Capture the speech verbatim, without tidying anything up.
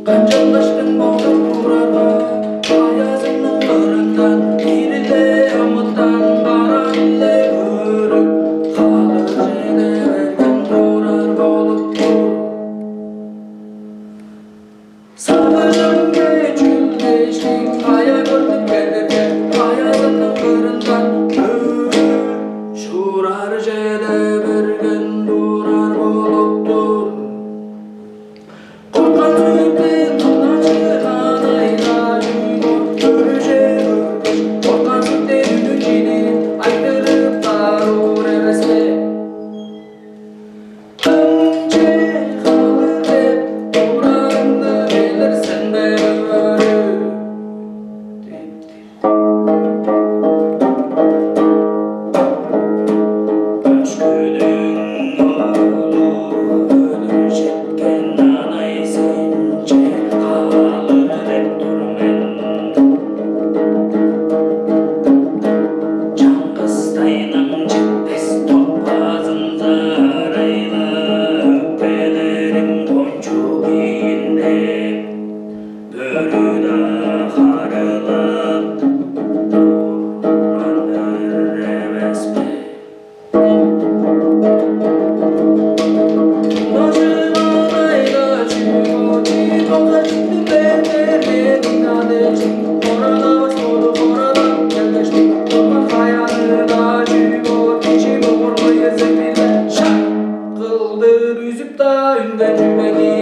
Канчалдаштың болуп турарга, аязының ырындан, кириле амыттан, бара-биле көрүп, халыр чеде берген турар болуп тур. Сагыжым кечүл дээштиң, кая көрдүп келдирген, аязының ырындан, шурар чеде берген турар болуп тур. Корткан сүттен тунажы анайга чүгүр, көрүже көргүш, корткан сүттен үнүн чидирип, айтырып баруур эвес бе? Ынче халыр деп, туураңны билир сен бе, өрү? Көшкүдүң оолу өлүр четкен анай сенче каалыр деп тур мен. Чаңгыс тайның четпес топазын зарайла өпелерим кончуг ийин деп. Бөрү-даа харыылап турган эвес бе? Бажыңайда чүгү чип алгачтың беттерин адежиң, хорадавас боду хорадап келгештиң, турган хаяны-даа чүгү кичи бугур кыйызы биле шак кылдыр үзүп-даа үнген чүвең.